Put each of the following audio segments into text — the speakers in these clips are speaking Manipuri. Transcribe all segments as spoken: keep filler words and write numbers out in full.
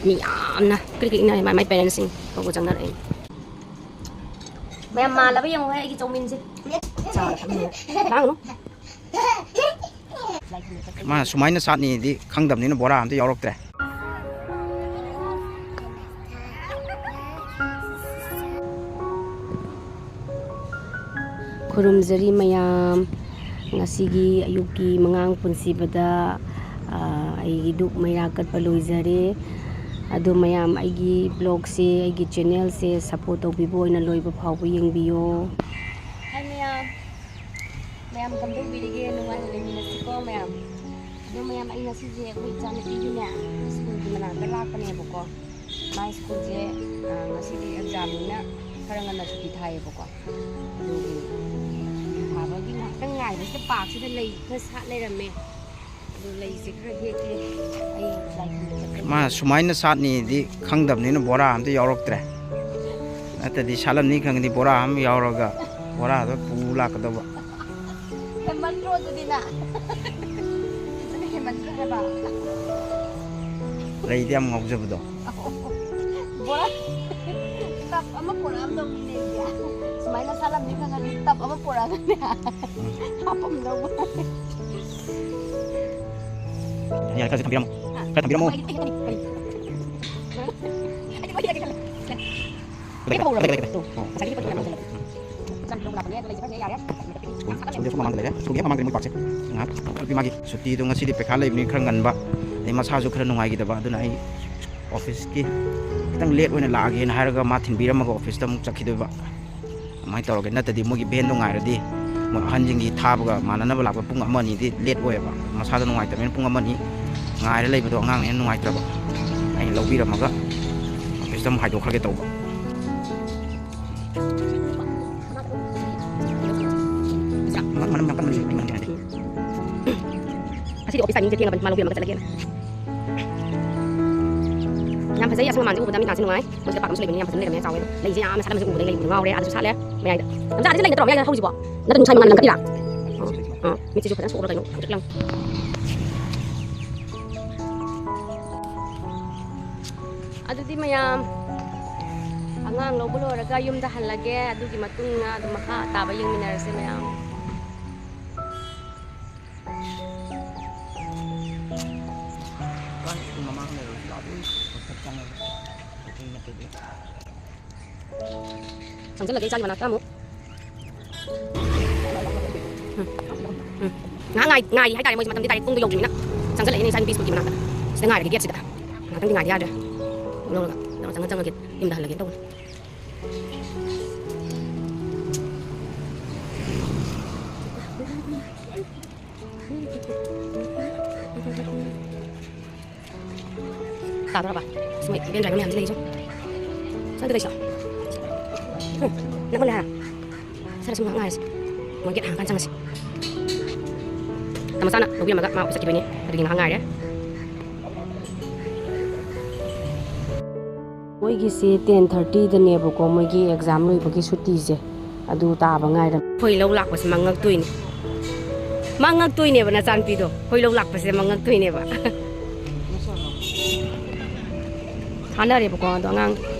ꯃꯤ ꯌꯥꯝꯅ ꯀ꯭ꯔꯤꯛ ꯀ꯭ꯔꯤꯛ ꯏꯟꯅꯔꯦ, ꯃꯥꯏ ꯃꯥꯏ ꯄꯦꯔꯦꯟꯁꯁꯤꯡ ꯀꯧꯕ ꯆꯪꯅꯔꯛꯑꯦ꯫ ꯃꯌꯥꯝ ꯃꯥꯜꯂꯕ ꯌꯦꯡꯉꯨꯍꯦ ꯑꯩꯒꯤ ꯆꯧꯃꯤꯟꯁꯦ꯫ ꯆꯥꯕ ꯊꯛꯃꯤꯟꯅ ꯂꯥꯡꯒꯅꯨ꯫ ꯃꯥ ꯁꯨꯃꯥꯏꯅ ꯁꯥꯠꯅꯤꯗꯤ ꯈꯪꯗꯕꯅꯤꯅ ꯕꯣꯔꯥ ꯑꯝꯇ ꯌꯥꯎꯔꯛꯇ꯭ꯔꯦ꯫ ꯈꯨꯔꯨꯝꯖꯔꯤ ꯃꯌꯥꯝ, ꯉꯁꯤꯒꯤ ꯑꯌꯨꯛꯀꯤ ꯃꯉꯥꯡ ꯄꯨꯟꯁꯤꯕꯗ, ꯑ, ꯑꯩꯒꯤ ꯙꯨꯞ ꯃꯩꯔꯥ ꯀꯠꯄ ꯂꯣꯏꯖꯔꯦ꯫ ꯑꯗꯣ ꯃꯌꯥꯝ ꯑꯩꯒꯤ vlogꯁꯦ, ꯑꯩꯒꯤ channelꯁꯦ support ꯇꯧꯕꯤꯕ ꯑꯣꯏꯅ ꯂꯣꯏꯕ ꯐꯥꯎꯕ ꯌꯦꯡꯕꯤꯌꯣ꯫ Hi ꯃꯌꯥꯝ, ꯃꯌꯥꯝ ꯀꯝꯗꯧꯕꯤꯔꯤꯒꯦ? ꯅꯨꯡꯉꯥꯏꯅ ꯂꯩꯃꯤꯟꯅꯁꯤꯀꯣ ꯃꯌꯥꯝ꯫ ꯑꯗꯣ ꯃꯌꯥꯝ, ꯑꯩ ꯉꯁꯤꯁꯦ ꯑꯩꯈꯣꯏ ꯏꯆꯥꯅꯨꯄꯤꯒꯤꯅꯦ, ꯁ꯭ꯀꯨꯜꯒꯤ ꯃꯅꯥꯛꯇ ꯂꯥꯛꯄꯅꯦꯕꯀꯣ꯫ ꯃꯥꯏ ꯁ꯭ꯀꯨꯜꯁꯦ, ꯑ, ꯉꯁꯤꯗꯤ examꯅꯤꯅ ꯈꯔ ꯉꯟꯅ ꯁꯨꯇꯤ ꯊꯥꯏꯌꯦꯕꯀꯣ꯫ ꯑꯗꯨꯒꯤ ꯁꯨꯇꯤ ꯊꯥꯕꯒꯤ ꯉꯥꯏꯍꯥꯛꯇꯪ ꯉꯥꯏꯕꯁꯤꯗ parkꯁꯤꯗ ꯂꯩ ꯈꯔ ꯁꯥꯠ ꯂꯩꯔꯝꯃꯦ꯫ ꯑꯗꯨ ꯂꯩꯁꯦ ꯈꯔ ꯍꯦꯛꯀꯦ꯫ ꯑꯩ ꯂꯥꯏ ꯈꯨꯔꯨꯝꯕ ꯆꯠꯀꯅꯤ꯫ ꯃꯥ ꯁꯨꯃꯥꯏꯅ ꯁꯥꯠꯅꯤꯗꯤ ꯈꯪꯗꯕꯅꯤꯅ ꯕꯣꯔꯥ ꯑꯝꯇ ꯌꯥꯎꯔꯛꯇ꯭ꯔꯦ꯫ ꯅꯠꯇ꯭ꯔꯗꯤ ꯁꯥꯠꯂꯝꯅꯤ ꯈꯪꯉꯗꯤ ꯕꯣꯔꯥ ꯑꯃ ꯌꯥꯎꯔꯒ ꯕꯣꯔꯥꯗꯣ ꯄꯨ ꯂꯥꯛꯀꯗꯧꯕ꯫ ꯍꯦꯟꯃꯟꯗ꯭ꯔꯣ ꯑꯗꯨꯗꯤ ꯅꯪ? ꯑꯗꯨꯅ ꯍꯦꯟꯃꯟꯗ꯭ꯔꯣ ꯍꯥꯏꯕ? ꯂꯩꯗꯤ ꯌꯥꯝ ꯉꯥꯎꯖꯕꯗꯣ꯫ ꯕꯣꯔꯥ tub ꯑꯃ ꯄꯨꯔꯛꯑꯝꯗꯧꯅꯤꯅꯦ ꯑꯩꯗꯤ꯫ ꯁꯨꯃꯥꯏꯅ ꯁꯥꯠꯂꯝꯅꯤ ꯈꯪꯉꯗꯤ tub ꯑꯃ ꯄꯨꯔꯛꯑꯒꯅꯦ꯫ ꯎꯝ꯫ ꯍꯥꯞꯄꯝꯗꯧꯕ꯫ ꯌꯥꯔꯦ, ꯈꯔꯁꯦ ꯊꯝꯕꯤꯔꯝꯃꯣ꯫ ꯍꯥ? ꯈꯔ ꯊꯝꯕꯤꯔꯝꯃꯣ꯫ ꯑꯩ, ꯑꯩ, ꯑꯩ, ꯑꯩ꯫ ꯑꯩ, ꯑꯩ, ꯑꯩ, ꯑꯩ꯫ ꯂꯩ, ꯂꯩ, ꯂꯩ, ꯂꯩ꯫ ꯇꯣ, ꯑꯣ꯫ ꯉꯁꯥꯏꯒꯤ ꯄꯣꯠꯇꯣ ꯌꯥꯝ ꯂꯧꯁꯤꯜꯂꯦ꯫ ꯎꯝ꯫ ꯆꯥꯛ ꯂꯧꯕ ꯂꯥꯛꯄꯅꯦ, ꯑꯗꯣ ꯂꯩꯁꯦ ꯈꯔ ꯍꯦꯛ ꯌꯥꯔꯦ꯫ ꯁ꯭ꯀꯨꯜ, ꯁ꯭ꯀꯨꯜꯒꯤ ꯑꯁꯣꯝ ꯃꯃꯥꯡꯗ ꯂꯩꯔꯦ꯫ ꯁ꯭ꯀꯨꯜꯒꯤ ꯍꯦꯛ ꯃꯃꯥꯡꯗ ꯃꯣꯏ parkꯁꯦ꯫ ꯉꯥꯏꯍꯥꯛ ꯅꯨꯄꯤ ꯃꯥꯒꯤ ꯁꯨꯇꯤꯗꯣ ꯉꯁꯤꯗꯤ ꯄꯩꯈꯥ ꯂꯩꯕꯅꯤꯅ ꯈꯔ ꯉꯟꯕ, ꯑꯗꯩ ꯃꯁꯥꯁꯨ ꯈꯔ ꯅꯨꯡꯉꯥꯏꯈꯤꯗꯕ, ꯑꯗꯨꯅ ꯑꯩ officeꯀꯤ ꯈꯤꯇꯪ late ꯑꯣꯏꯅ ꯂꯥꯛꯑꯒꯦꯅ ꯍꯥꯏꯔꯒ ꯃꯥ ꯊꯤꯟꯕꯤꯔꯝꯃꯒ officeꯇ ꯑꯃꯨꯛ ꯆꯠꯈꯤꯗꯣꯏꯕ꯫ ꯑꯗꯨꯃꯥꯏꯅ ꯇꯧꯔꯒꯦ꯫ ꯅꯠꯇ꯭ꯔꯗꯤ ꯃꯣꯏꯒꯤ vanꯗꯣ ꯉꯥꯏꯔꯗꯤ ꯃꯣꯏ ꯑꯍꯟꯁꯤꯡꯒꯤ ꯊꯥꯕꯒ ꯃꯥꯟꯅꯅꯕ ꯂꯥꯛꯄ ꯄꯨꯡ ꯑꯃ ꯑꯅꯤꯗꯤ late ꯑꯣꯏꯌꯦꯕ꯫ ꯃꯁꯥꯗꯣ ꯅꯨꯡꯉꯥꯏꯇꯕꯅꯤꯅ ꯄꯨꯡ ꯑꯃ ꯑꯅꯤ ꯉꯥꯏꯔ ꯂꯩꯕꯗꯣ ꯑꯉꯥꯡꯅ ꯍꯦꯟꯅ ꯅꯨꯡꯉꯥꯏꯇ꯭ꯔꯕ꯫ ꯑꯩꯅ ꯂꯧꯕꯤꯔꯝꯃꯒ officeꯇ ꯑꯃꯨꯛ ꯍꯥꯏꯗꯣꯛꯈ꯭ꯔꯒꯦ ꯇꯧꯕ꯫ ꯃꯅꯝ, ꯃꯅꯝ ꯌꯥꯝ ꯀꯟꯕꯅꯦ, ꯑꯩ ꯃꯅꯝ ꯍꯩꯅꯗꯦ꯫ ꯉꯁꯤꯗꯤ office timingꯁꯦ ꯊꯦꯡꯉꯕꯅꯤ, ꯃꯥ ꯂꯧꯕꯤꯔꯝꯃꯒ ꯆꯠꯂꯒꯦꯅ꯫ ꯌꯥꯝ ꯐꯖꯩ, ꯑꯁꯪ ꯑꯃꯥꯟꯁꯦ ꯎꯕꯗ ꯃꯤꯠ ꯅꯥꯁꯦ ꯅꯨꯡꯉꯥꯏ꯫ ꯃꯣꯏꯁꯤꯗ park ꯑꯃꯁꯨ ꯂꯩꯕꯅꯤ, ꯌꯥꯝ ꯐꯖꯅ ꯂꯩꯔꯝꯃꯦ, ꯆꯥꯎꯋꯦ꯫ ꯂꯩꯁꯦ ꯌꯥꯝꯅ ꯁꯥꯠꯂꯝꯕꯁꯦ ꯎꯕꯗ ꯑꯩ ꯂꯩ ꯎꯕꯗ ꯉꯥꯎꯔꯦ꯫ ꯑꯗꯨꯁꯨ ꯁꯥꯠꯂꯦ ꯃꯌꯥꯏꯗ꯫ ꯅꯝꯖꯥꯗꯁꯨ ꯂꯩ ꯅꯠꯇ꯭ꯔꯣ ꯃꯌꯥꯏꯗ ꯍꯧꯔꯤꯁꯤꯕꯣ? ꯅꯠꯇ꯭ꯔ ꯅꯨꯡꯁꯥ ꯃꯉꯥꯜ ꯂꯪꯈꯠꯂꯤꯔꯥ? ꯑꯥ, ꯑꯥ, ꯃꯤꯠꯁꯤꯁꯨ ꯐꯖꯅ ꯁꯣꯛꯑꯒ ꯀꯩꯅꯣ ꯍꯧꯖꯤꯛ ꯂꯪ꯫ ꯑꯗꯨꯗꯤ ꯃꯌꯥꯝ, ꯑꯉꯥꯡ ꯂꯧꯕ ꯂꯣꯏꯔꯒ ꯌꯨꯝꯗ ꯍꯜꯂꯒꯦ꯫ ꯑꯗꯨꯒꯤ ꯃꯇꯨꯡꯗ ꯑꯗꯨꯝ ꯃꯈꯥ ꯇꯥꯕ ꯌꯦꯡꯃꯤꯟꯅꯔꯁꯦ ꯃꯌꯥꯝ꯫ ꯆꯪꯁꯤꯜꯂꯒꯦ ꯏꯆꯥꯒꯤ ꯃꯅꯥꯛꯇ ꯑꯃꯨꯛ꯫ ꯎꯝ꯫ ꯎꯝ꯫ ꯉꯥꯏꯍꯥꯛ ꯉꯥꯏ-, ꯉꯥꯏꯔꯤ ꯍꯥꯏꯇꯥꯔꯦ, ꯃꯣꯏꯁꯦ ꯃꯇꯝꯗꯤ ꯗꯥꯏꯔꯦꯛ ꯄꯨꯡꯗꯣ ꯌꯧꯗ꯭ꯔꯤꯕꯅꯤꯅ꯫ ꯆꯪꯁꯤꯜꯂꯛꯏꯅꯦ ꯏꯆꯥ ꯅꯨꯄꯤ ꯁ꯭ꯀꯨꯜꯒꯤ ꯃꯅꯥꯛꯇ꯫ ꯁꯤꯗ ꯉꯥꯏꯔꯒꯦ, ꯒꯦꯠꯁꯤꯗ꯫ ꯉꯥꯛꯇꯪꯗꯤ ꯉꯥꯏꯗ ꯌꯥꯗ꯭ꯔꯦ꯫ ꯂꯧꯔꯒ, ꯂꯧꯔ ꯆꯪꯉ-, ꯆꯪꯉꯒꯦ, ꯌꯨꯝꯗ ꯍꯜꯂꯒꯦ ꯇꯧꯕꯅꯦ꯫ ꯇꯥꯗꯣꯔꯕ? ꯑꯁ, ꯃꯣꯏ ꯚꯦꯟ ꯗ꯭ꯔꯥꯏꯚꯔ ꯃꯌꯥꯝꯁꯤ ꯂꯩꯔꯤꯁꯦ꯫ ꯁ꯭ꯋꯥꯏꯗ ꯂꯩꯁꯣ꯫ ꯎꯝ, ꯅꯛꯃꯜꯂꯦ ꯍꯥ? ꯁ꯭ꯋꯥꯏꯗ ꯁꯨꯝ ꯉꯥꯏꯍꯥꯛ ꯉꯥꯏꯔꯁꯤ꯫ ꯃꯣꯏ ꯒꯦꯠ ꯍꯥꯡꯉꯀꯥꯟ ꯆꯪꯉꯁꯤ꯫ ꯇꯃꯣꯆꯥꯅ ꯂꯧꯕꯤꯔꯝꯃꯒ ꯃꯥ ꯑꯣꯐꯤꯁ ꯆꯠꯈꯤꯗꯣꯏꯅꯦ꯫ ꯑꯗꯨꯒꯤ ꯉꯥꯏꯍꯥꯛ ꯉꯥꯏꯔꯦ꯫ ꯃꯣꯏꯒꯤꯁꯦ ten thirty ꯗꯅꯦꯕꯀꯣ, ꯃꯣꯏꯒꯤ ꯑꯦꯛꯖꯥꯝ ꯂꯣꯏꯕꯒꯤ ꯁꯨꯇꯤꯁꯦ꯫ ꯑꯗꯨ ꯇꯥꯕ ꯉꯥꯏꯔꯝ-, ꯑꯩꯈꯣꯏ ꯂꯧ ꯂꯥꯛꯄꯁꯦ ꯃꯉꯛꯇꯣꯏꯅꯦ꯫ ꯃꯉꯛꯇꯣꯏꯅꯦꯕ ꯅꯆꯥꯅꯨꯄꯤꯗꯣ꯫ ꯑꯩꯈꯣꯏ ꯂꯧ ꯂꯥꯛꯄꯁꯦ ꯃꯉꯛꯇꯣꯏꯅꯦꯕ꯫ ꯊꯥꯅꯔꯦꯕꯀꯣ, ꯑꯗꯣ ꯑꯉꯥꯡ,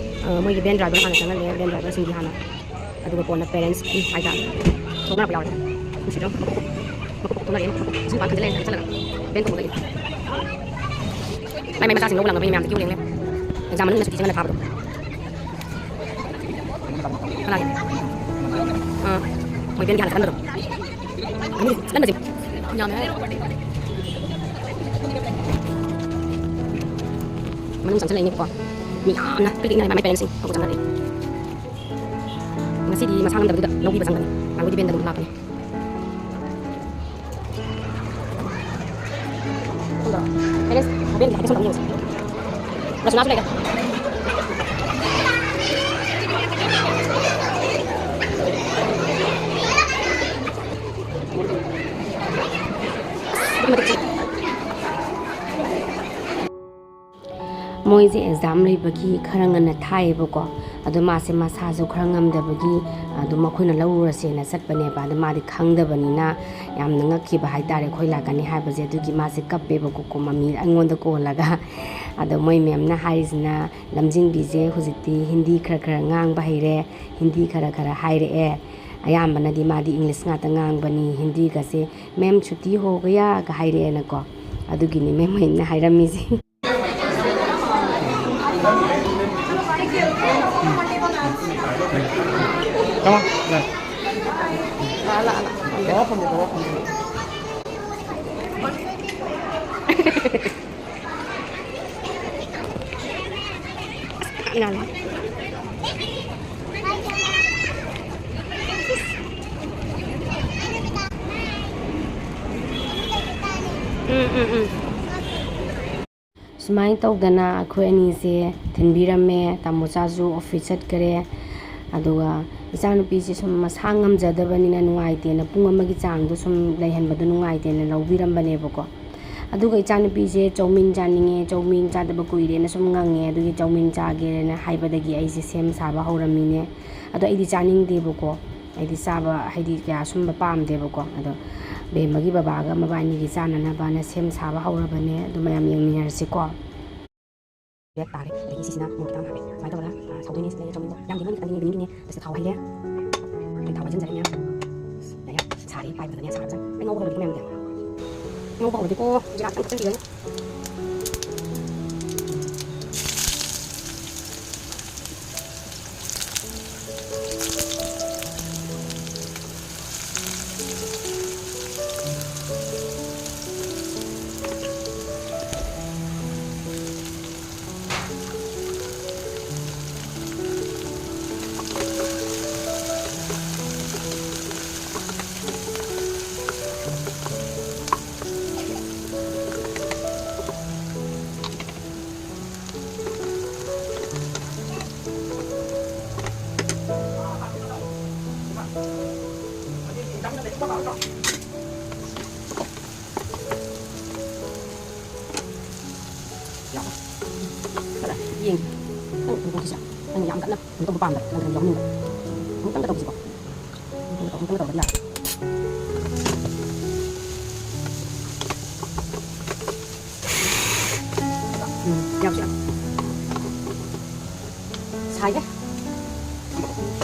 ꯑ, ꯃꯣꯏꯒꯤ ꯚꯦꯟ ꯗ꯭ꯔꯥꯏꯚꯔ ꯍꯥꯟꯅ ꯆꯪꯍꯜꯂꯦ, ꯚꯦꯟ ꯗ꯭ꯔꯥꯏꯚꯔꯁꯤꯡꯒꯤ ꯍꯥꯟꯅ꯫ ꯑꯗꯨꯒ ꯀꯣꯟꯅ ꯄꯦꯔꯦꯟꯁ ꯍꯥꯏꯇꯥꯔꯦ꯫ ꯊꯣꯛꯅꯔꯛꯄ ꯌꯥꯎꯔꯦ꯫ ꯅꯨꯡꯁꯤꯗ꯭ꯔꯣ? ꯃꯀꯣꯛ ꯊꯣꯛꯅꯔꯛꯑꯦ꯫ ꯁꯤ ꯃꯄꯥꯟ ꯈꯟꯖꯤꯜꯂꯛꯑꯦ, ꯆꯠꯂꯒ꯫ ꯚꯦꯟ ꯇꯣꯡꯕꯗꯒꯤ꯫ ꯃꯥꯏ ꯃꯥꯏ ꯃꯆꯥꯁꯤꯡ ꯂꯧꯕ ꯂꯥꯛꯅꯕꯒꯤ ꯃꯌꯥꯝꯁꯦ ꯀ꯭ꯌꯨ ꯂꯦꯡꯂꯦ꯫ ꯑꯦꯛꯖꯥꯝ ꯃꯅꯨꯡꯗ ꯁꯨꯇꯤꯁꯦ ꯉꯟꯅ ꯊꯥꯕꯗꯣ꯫ ꯀꯅꯥꯒꯤ? ꯑꯥ, ꯃꯣꯏ ꯚꯦꯟꯒꯤ ꯍꯥꯟꯅ ꯆꯠꯍꯟꯕꯗꯣ꯫ ꯃꯤ ꯆꯠꯍꯟꯕꯁꯦ ꯌꯥꯝꯃꯦ ꯍꯥꯏꯔꯣ? ꯃꯅꯨꯡ ꯆꯪꯁꯤꯜꯂꯛꯏꯅꯦꯕꯀꯣ꯫ ꯃꯤ ꯌꯥꯝꯅ ꯀ꯭ꯔꯤꯛ ꯀ꯭ꯔꯤꯛ ꯏꯟꯅꯔꯦ, ꯃꯥꯏ ꯄꯦꯔꯦꯟꯁꯁꯤꯡ ꯃꯀꯣꯛ ꯆꯪꯅꯔꯛꯑꯦ꯫ ꯉꯁꯤꯗꯤ ꯃꯁꯥ ꯉꯝꯗꯕꯗꯨꯗ ꯂꯧꯕꯤꯕ ꯆꯪꯕꯅꯤ꯫ ꯀꯥꯡꯒꯨꯗꯤ ꯚꯦꯟꯗ ꯑꯗꯨꯝ ꯂꯥꯛꯄꯅꯤ꯫ ꯔꯁꯅꯥꯁꯨ ꯂꯩꯔꯦ꯫ ꯃꯣꯏꯁꯦ ꯑꯦꯛꯖꯥꯝ ꯂꯩꯕꯒꯤ ꯈꯔ ꯉꯟꯅ ꯊꯥꯏꯌꯦꯕꯀꯣ꯫ ꯑꯗꯣ ꯃꯥꯁꯦ ꯃꯁꯥꯁꯨ ꯈꯔ ꯉꯝꯗꯕꯒꯤ ꯑꯗꯨꯝ ꯑꯩꯈꯣꯏꯅ ꯂꯧꯔꯨꯔꯁꯦꯅ ꯆꯠꯄꯅꯦꯕ꯫ ꯑꯗꯣ ꯃꯥꯗꯤ ꯈꯪꯗꯕꯅꯤꯅ ꯌꯥꯝꯅ ꯉꯛꯈꯤꯕ ꯍꯥꯏꯇꯥꯔꯦ ꯑꯩꯈꯣꯏ ꯂꯥꯛꯀꯅꯤ ꯍꯥꯏꯕꯁꯦ꯫ ꯑꯗꯨꯒꯤ ꯃꯥꯁꯦ ꯀꯞꯄꯦꯕꯀꯣ, ꯃꯃꯤ ꯑꯩꯉꯣꯟꯗ ꯀꯣꯜꯂꯒ꯫ ꯑꯗꯣ ꯃꯣꯏ ꯃꯦꯝꯅ ꯍꯥꯏꯔꯤꯁꯤꯅ, "ꯂꯝꯖꯤꯡꯕꯤꯁꯦ ꯍꯧꯖꯤꯛꯇꯤ ꯍꯤꯟꯗꯤ ꯈꯔ ꯈꯔ ꯉꯥꯡꯕ ꯍꯩꯔꯦ, ꯍꯤꯟꯗꯤ ꯈꯔ ꯈꯔ ꯍꯥꯏꯔꯛꯑꯦ꯫ ꯑꯌꯥꯝꯕꯅꯗꯤ ꯃꯥꯗꯤ ꯏꯪꯂꯤꯁ ꯉꯥꯛꯇ ꯉꯥꯡꯕꯅꯤ, ꯍꯤꯟꯗꯤꯒꯁꯦ ꯃꯦꯝ ꯁꯨꯇꯤ ꯍꯣ ꯒꯌꯥꯒ ꯍꯥꯏꯔꯛꯑꯦꯅꯀꯣ"꯫ ꯑꯗꯨꯒꯤꯅꯤ ꯃꯦꯝ ꯍꯣꯏꯅ ꯍꯥꯏꯔꯝꯃꯤꯁꯦ꯫ ꯎꯝ, ꯎꯝ, ꯎꯝ꯫ ꯁꯨꯃꯥꯏꯅ ꯇꯧꯗꯅ ꯑꯩꯈꯣꯏ ꯑꯅꯤꯁꯦ ꯊꯤꯟꯕꯤꯔꯝꯃꯦ꯫ ꯇꯥꯃꯣꯆꯥꯁꯨ ꯑꯣꯐꯤꯁ ꯆꯠꯈꯔꯦ꯫ ꯑꯗꯨꯒ ꯏꯆꯥꯅꯨꯄꯤꯁꯦ ꯁꯨꯝ ꯃꯁꯥ ꯉꯝꯖꯗꯕꯅꯤꯅ ꯅꯨꯡꯉꯥꯏꯇꯦꯅ, ꯄꯨꯡ ꯑꯃꯒꯤ ꯆꯥꯡꯗꯣ ꯁꯨꯝ ꯂꯩꯍꯟꯕꯗꯣ ꯅꯨꯡꯉꯥꯏꯇꯦꯅ ꯂꯧꯕꯤꯔꯝꯕꯅꯦꯕꯀꯣ꯫ ꯑꯗꯨꯒ ꯏꯆꯥꯅꯨꯄꯤꯁꯦ ꯆꯧꯃꯤꯟ ꯆꯥꯅꯤꯡꯉꯦ, ꯆꯧꯃꯤꯟ ꯆꯥꯗꯕ ꯀꯨꯏꯔꯦꯅ ꯁꯨꯝ ꯉꯪꯉꯦ꯫ ꯑꯗꯨꯒꯤ ꯆꯧꯃꯤꯟ ꯆꯥꯒꯦꯅ ꯍꯥꯏꯕꯗꯒꯤ ꯑꯩꯁꯦ ꯁꯦꯝ ꯁꯥꯕ ꯍꯧꯔꯝꯃꯤꯅꯦ꯫ ꯑꯗꯣ ꯑꯩꯗꯤ ꯆꯥꯅꯤꯡꯗꯦꯕꯀꯣ꯫ ꯑꯩꯗꯤ ꯆꯥꯕ, ꯍꯥꯏꯗꯤ, ꯀꯌꯥ ꯁꯨꯝꯕ ꯄꯥꯝꯗꯦꯕꯀꯣ꯫ ꯑꯗꯣ ꯕꯦꯝꯃꯒꯤ ꯕꯕꯥꯒ ꯃꯕꯥꯅꯤꯒꯤ ꯆꯥꯅꯅꯕꯅ ꯁꯦꯝ ꯁꯥꯕ ꯍꯧꯔꯕꯅꯦ꯫ ꯑꯗꯨ ꯃꯌꯥꯝ ꯌꯦꯡꯃꯤꯟꯅꯔꯁꯤꯀꯣ꯫ ꯕ꯭ꯂꯦꯛ ꯇꯥꯔꯦ꯫ ꯑꯗꯒꯤ ꯁꯤꯁꯤꯅ ꯃꯣꯔꯣꯛ ꯈꯤꯇꯪ ꯍꯥꯞꯄꯦ꯫ ꯁꯨꯃꯥꯏꯅ ꯇꯧꯔꯒ, ꯑ, ꯁꯧꯗꯣꯏꯅꯦ꯫ ꯁꯤꯗ ꯆꯧꯃꯤꯟꯗꯣ ꯌꯥꯝ ꯌꯦꯡꯅꯤꯡꯗꯦ, ꯈꯤꯇꯪ ꯌꯦꯡꯅꯤꯡꯉꯤꯅꯦ꯫ ꯑꯁꯤꯗ ꯊꯥꯎ ꯍꯩꯔꯦ꯫ ꯑꯩ ꯊꯥꯎ ꯍꯩꯖꯤꯟꯖꯔꯦ ꯃꯌꯥꯝ꯫ ꯌꯥꯔꯦ, ꯁꯥꯔꯦ꯫ ꯄꯥꯏꯕꯗꯅꯦ ꯁꯥꯔꯕꯖꯥꯠꯅꯤ꯫ ꯑꯩ ꯉꯧꯕ ꯍꯧꯔꯒꯦꯀꯣ ꯃꯌꯥꯝꯗꯤ꯫ ꯉꯧꯕ ꯍꯧꯔꯒꯦꯀꯣ꯫ ꯖꯤꯔꯥ ꯈꯤꯇꯪ ꯐꯨꯠꯆꯟꯕꯤꯔꯅꯤ꯫ ꯌꯦꯡ꯫ ꯅꯪ ꯀꯩꯅꯣ ꯇꯧꯁꯤꯁꯦ꯫ ꯅꯪ ꯌꯥꯝ ꯀꯟꯅ ꯀꯩꯅꯣ ꯇꯧꯕ ꯄꯥꯝꯗꯕ, ꯅꯪ ꯀꯩꯅꯣ ꯌꯥꯎꯍꯟꯅꯤꯡꯕ꯫ ꯑꯃꯨꯛꯇꯪꯒ ꯇꯧꯁꯤꯀꯣ꯫ ꯑꯃꯨꯛꯇꯪꯒ ꯇꯧ-, ꯑꯃꯨꯛꯇꯪꯒ ꯇꯧꯔꯒꯗꯤ ꯌꯥꯔꯦ꯫ ꯎꯝ, ꯌꯥꯕꯁꯨ ꯌꯥꯏ꯫ ꯁꯥꯏꯍꯦ꯫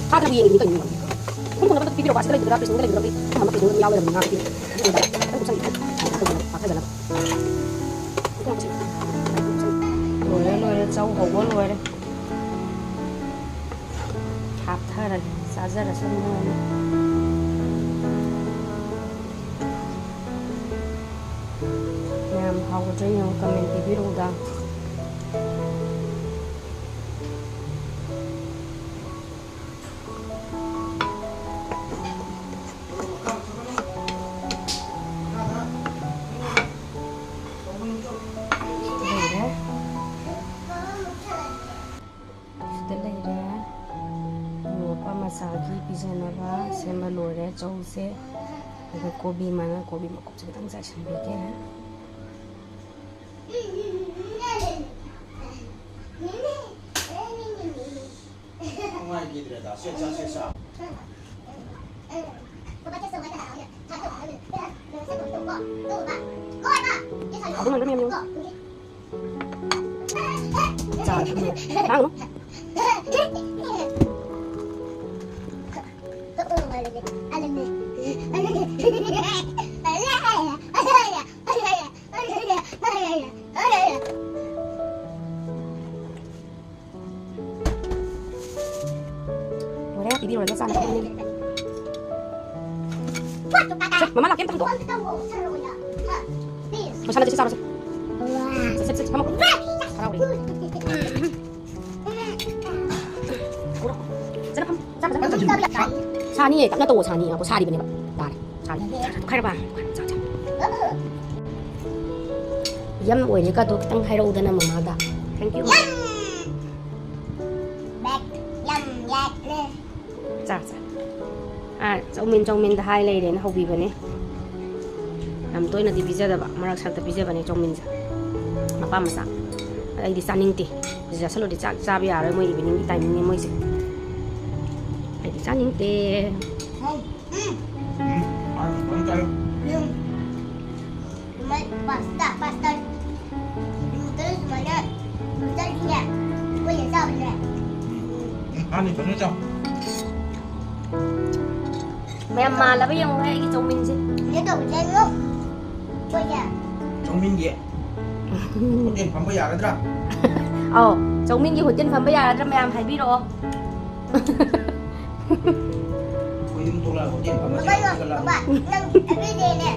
ꯊꯥꯗꯕꯨ ꯌꯦꯡꯉꯤꯅꯤ ꯀꯩꯅꯣ꯫ ꯈꯨꯟ ꯈꯨꯟꯗ ꯄꯤꯕꯤꯔꯛꯄ ꯑꯁꯤꯗ ꯂꯩꯕꯗꯨꯔꯥ, ꯐ꯭ꯔꯤꯖ ꯃꯅꯨꯡꯗ ꯂꯩꯕꯗꯨꯔꯥ, ꯑꯃ ꯐ꯭ꯔꯤꯖ ꯃꯅꯨꯡꯗ ꯌꯥꯎ ꯂꯩꯔꯕꯅꯤ ꯉꯥ ꯄꯤꯕꯤꯔꯛꯄ꯫ ꯑꯗꯨ ꯑꯣꯏꯅ ꯄꯥꯛꯊꯖꯅꯕ꯫ ꯂꯣꯏꯔꯦ, ꯂꯣꯏꯔꯦ, ꯆꯧ ꯍꯧꯕ ꯂꯣꯏꯔꯦ꯫ ꯍꯥꯞꯊꯔꯒꯦ, ꯆꯥꯖꯔꯁꯅꯨ꯫ ꯃꯌꯥꯝ ꯍꯥꯎꯒꯗ꯭ꯔꯥ ꯌꯦꯡꯉꯣ, comment ꯄꯤꯕꯤꯔꯛꯎꯗ꯫ ꯂꯩꯔꯦ꯫ ꯁꯤꯗ ꯂꯩꯔꯦ꯫ ꯅꯨꯄꯥ ꯃꯆꯥꯒꯤ ꯄꯤꯖꯅꯕ ꯁꯦꯝꯕ ꯂꯣꯏꯔꯦ ꯆꯧꯁꯦ꯫ ꯑꯗꯣ ꯀꯣꯕꯤ ꯃꯅꯥ, ꯀꯣꯕꯤ ꯃꯀꯨꯞꯁꯦ ꯈꯤꯇꯪ ꯆꯥꯏꯁꯤꯟꯕꯤꯒꯦ꯫ ꯅꯨꯡꯉꯥꯏꯈꯤꯗ꯭ꯔꯦꯗ꯫ ꯁꯦ, ꯆꯥ, ꯁꯦ, ꯆꯥ꯫ ꯑꯗꯨ ꯉꯥꯛꯇ ꯃꯌꯥꯝ ꯌꯦꯡꯉꯨ꯫ ꯆꯥ, ꯂꯥꯡꯒꯅꯨ꯫ ꯂꯣꯏꯔꯦ, ꯄꯤꯕꯤꯔꯨꯔꯒ ꯆꯥꯅꯕ ꯍꯣꯠꯅꯒꯦ꯫ ꯁꯦ, ꯃꯃꯥ ꯂꯥꯛꯀꯦ ꯑꯝꯇ ꯍꯪꯗꯣꯛꯑꯣ꯫ ꯂꯣꯏꯁꯜꯂꯁꯤ, ꯆꯥꯔꯁꯤ꯫ ꯁꯦ, ꯁꯦ, ꯁꯦ, ꯐꯝꯃꯣ꯫ ꯍꯔꯥꯎꯔꯦ꯫ ꯐꯖꯅ ꯐꯝꯃꯣ꯫ ꯆꯥ, ꯐꯖꯅ ꯐꯝꯃꯣ꯫ ꯁꯥꯅꯤꯌꯦ, ꯇꯞꯅ ꯇꯧꯋꯣ, ꯁꯥꯅꯤꯌꯦ꯫ ꯉꯥꯏꯈꯣ, ꯁꯥꯔꯤꯕꯅꯦꯕ꯫ ꯌꯥꯔꯦ, ꯁꯥꯔꯦ꯫ ꯇꯣꯛꯈꯥꯏꯔꯕ? ꯆꯥ, ꯆꯥ꯫ ꯌꯝ ꯑꯣꯏꯔꯦ ꯀꯥꯗꯣ, ꯈꯤꯇꯪ ꯍꯥꯏꯔꯛꯎꯗꯅ ꯃꯃꯥꯗ꯫ Thank you꯫ ꯌꯝ! ꯕꯦꯛ, ꯌꯝ, ꯌꯦꯛꯂꯦ꯫ ꯆꯥ, ꯆꯥ꯫ ꯑꯥ, ꯆꯧꯃꯤꯟ, ꯆꯧꯃꯤꯟꯗ ꯍꯥꯏ ꯂꯩꯔꯦꯅ ꯍꯧꯕꯤꯕꯅꯦ꯫ ꯌꯥꯝ ꯇꯣꯏꯅꯗꯤ ꯄꯤꯖꯗꯕ, ꯃꯔꯛ ꯁꯛꯇ ꯄꯤꯖꯕꯅꯦ ꯆꯧꯃꯤꯟꯁꯦ꯫ ꯃꯄꯥ ꯃꯆꯥ꯫ ꯑꯗ ꯑꯩꯗꯤ ꯆꯥꯅꯤꯡꯗꯦ꯫ ꯁꯤ ꯆꯥꯁꯜꯂꯨꯔꯗꯤ ꯆꯥꯛ ꯆꯥꯕ ꯌꯥꯔꯣꯏ, ꯃꯣꯏ ꯏꯚꯤꯅꯤꯡꯒꯤ ꯇꯥꯏꯃꯤꯡꯅꯦ ꯃꯣꯏꯁꯦ꯫ ꯑꯩꯗꯤ ꯆꯥꯅꯤꯡꯗꯦ꯫ ꯁꯨꯃꯥꯏꯅ ꯄꯥꯁꯇꯥ, ꯄꯥꯁꯇꯥ, ꯅꯨꯗꯜꯁ ꯁꯨꯃꯥꯏꯅ, ꯅꯨꯗꯜꯁꯤꯅꯦ, ꯑꯩꯈꯣꯏꯅ ꯆꯥꯕꯅꯦ꯫ ꯎꯝ, ꯎꯝ, ꯍꯥꯟꯅ ꯐꯖꯅ ꯆꯥꯎ꯫ ꯃꯌꯥꯝ ꯃꯥꯜꯂꯕ ꯌꯦꯡꯉꯨꯍꯦ ꯑꯩꯒꯤ ꯆꯧꯃꯤꯟꯁꯦ꯫ ꯁꯤꯗ ꯇꯧꯕꯁꯦ ꯌꯦꯡꯉꯣ꯫ ꯑꯩꯈꯣꯏꯁꯦ꯫ ꯆꯧꯃꯤꯟꯒꯤ ꯍꯣꯇꯦꯜ ꯐꯝꯕ ꯌꯥꯒꯗ꯭ꯔꯥ? ꯑꯧ, ꯆꯧꯃꯤꯟꯒꯤ ꯍꯣꯇꯦꯜ ꯐꯝꯕ ꯌꯥꯒꯗ꯭ꯔꯥ ꯃꯌꯥꯝ ꯍꯥꯏꯕꯤꯔꯛꯑꯣ꯫ ꯑꯩꯈꯣꯏ ꯌꯨꯝ ꯊꯣꯛꯂꯛꯑꯒ ꯍꯣꯇꯦꯜ ꯐꯝꯃꯁꯦ꯫ ꯕꯕꯥ, ꯍꯥꯏꯒꯠꯂꯛꯑꯒꯦ꯫ ꯕꯕꯥ, ꯅꯪ everyday ꯅꯦ,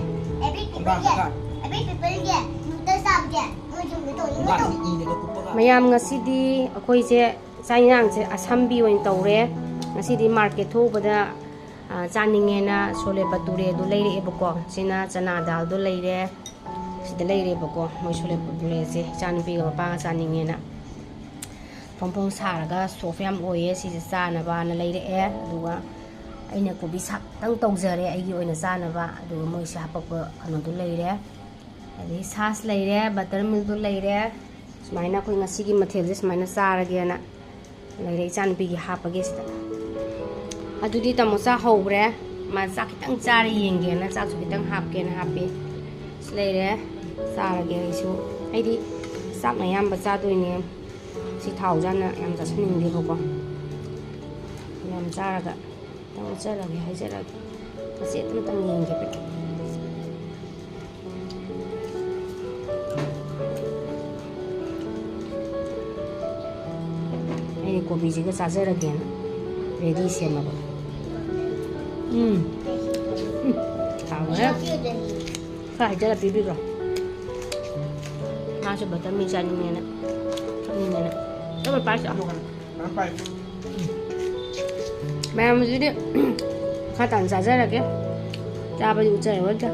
every ꯈꯨꯡꯒꯪ people ꯒꯤ, ꯈꯨꯡꯒꯪ꯫ Every people ꯒꯤ ꯅꯨꯗꯜꯁ ꯆꯥꯕꯁꯦ, ꯃꯣꯏ ꯌꯨꯝꯗ ꯇꯧꯅꯤꯡꯕ ꯈꯨꯡꯒꯪ ꯇꯧ꯫ ꯏꯅꯒ ꯀꯨꯞꯄꯒ꯫ ꯃꯌꯥꯝ, ꯉꯁꯤꯗꯤ ꯑꯩꯈꯣꯏꯁꯦ ꯆꯥꯛ ꯏꯟꯁꯥꯡꯁꯦ ꯑꯁꯝꯕꯤ ꯑꯣꯏꯅ ꯇꯧꯔꯦ꯫ ꯉꯁꯤꯗꯤ ꯃꯥꯔꯀꯦꯠ ꯊꯣꯛꯎꯕꯗ, ꯑ, ꯆꯥꯅꯤꯡꯉꯦꯅ ꯁꯣꯂꯦ ꯕꯇꯨꯔꯦꯗꯣ ꯂꯩꯔꯛꯑꯦꯕꯀꯣ꯫ ꯁꯤꯅ ꯆꯅꯥ ꯗꯥꯜꯗꯣ ꯂꯩꯔꯦ꯫ ꯁꯤꯗ ꯂꯩꯔꯦꯕꯀꯣ, ꯃꯣꯏ ꯁꯣꯂꯦ ꯕꯇꯨꯔꯦꯁꯦ ꯏꯆꯥꯅꯨꯄꯤꯒ ꯃꯄꯥꯒ ꯆꯥꯅꯤꯡꯉꯦꯅ꯫ ꯐꯣꯡ ꯐꯣꯡ ꯁꯥꯔꯒ ꯁꯣꯐ ꯌꯥꯝ ꯑꯣꯏꯌꯦ꯫ ꯁꯤꯁꯦ ꯆꯥꯅꯕꯅ ꯂꯩꯔꯛꯑꯦ꯫ ꯑꯗꯨꯒ ꯑꯩꯅ ꯀꯣꯕꯤ ꯁꯥꯛꯇꯪ ꯇꯧꯖꯔꯦ ꯑꯩꯒꯤ ꯑꯣꯏꯅ ꯆꯥꯅꯕ꯫ ꯑꯗꯨꯒ ꯃꯣꯏꯁꯦ ꯍꯥꯄꯛꯄ ꯀꯩꯅꯣꯗꯣ ꯂꯩꯔꯦ꯫ ꯑꯗꯩ ꯁꯥꯁ ꯂꯩꯔꯦ, ꯕꯇꯔ ꯃꯤꯜꯛꯇꯣ ꯂꯩꯔꯦ꯫ ꯁꯨꯃꯥꯏꯅ ꯑꯩꯈꯣꯏ ꯉꯁꯤꯒꯤ ꯃꯊꯦꯜꯁꯦ ꯁꯨꯃꯥꯏꯅ ꯆꯥꯔꯒꯦꯅ ꯂꯩꯔꯦ, ꯏꯆꯥꯅꯨꯄꯤꯒꯤ ꯍꯥꯞꯄꯒꯦ ꯁꯤꯗ꯫ ꯑꯗꯨꯗꯤ ꯇꯥꯃꯣ ꯆꯥ ꯍꯧꯈ꯭ꯔꯦ꯫ ꯃꯥ ꯆꯥꯛ ꯈꯤꯇꯪ ꯆꯥꯔ ꯌꯦꯡꯒꯦꯅ ꯆꯥꯛꯁꯨ ꯈꯤꯇꯪ ꯍꯥꯞꯀꯦꯅ ꯍꯥꯞꯄꯤ꯫ ꯁꯤ ꯂꯩꯔꯦ, ꯆꯥꯔꯒꯦ ꯑꯩꯁꯨ꯫ ꯑꯩꯗꯤ ꯆꯥꯛꯅ ꯑꯌꯥꯝꯕ ꯆꯥꯗꯣꯏꯅꯦ꯫ ꯁꯤ ꯊꯥꯎꯁꯦ ꯍꯥꯟꯅ ꯌꯥꯝ ꯆꯥꯁꯤꯟꯅꯤꯡꯗꯦꯕꯀꯣ꯫ ꯌꯥꯝ ꯆꯥꯔꯒ ꯈꯤꯇꯪ ꯎꯠꯆꯔꯒꯦ, ꯍꯥꯏꯖꯔꯒꯦ꯫ ꯃꯆꯦꯠ ꯑꯃꯇꯪ ꯌꯦꯡꯒꯦ꯫ ꯑꯩ ꯀꯣꯕꯤꯁꯤꯒ ꯆꯥꯖꯔꯒꯦꯅ ꯔꯦꯗꯤ ꯁꯦꯝꯃꯕ꯫ ꯎꯝ꯫ ꯎꯝ꯫ ꯍꯥꯎꯔꯦ꯫ ꯈꯔ ꯍꯩꯖꯔ ꯄꯤꯕꯤꯈ꯭ꯔꯣ꯫ ꯃꯥꯁꯨ ꯕꯇꯔ ꯃꯤꯜꯛ ꯆꯥꯅꯤꯡꯉꯦꯅ, ꯊꯛꯅꯤꯡꯉꯦꯅ꯫ ꯇꯞꯅ ꯄꯥꯏꯁꯤ꯫ ꯃꯌꯥꯝꯁꯤꯗꯤ ꯈꯔ ꯇꯥꯅ ꯆꯥꯖꯔꯒꯦ꯫ ꯆꯥꯕꯗꯤ ꯎꯠꯆꯔꯔꯣꯏꯗ꯫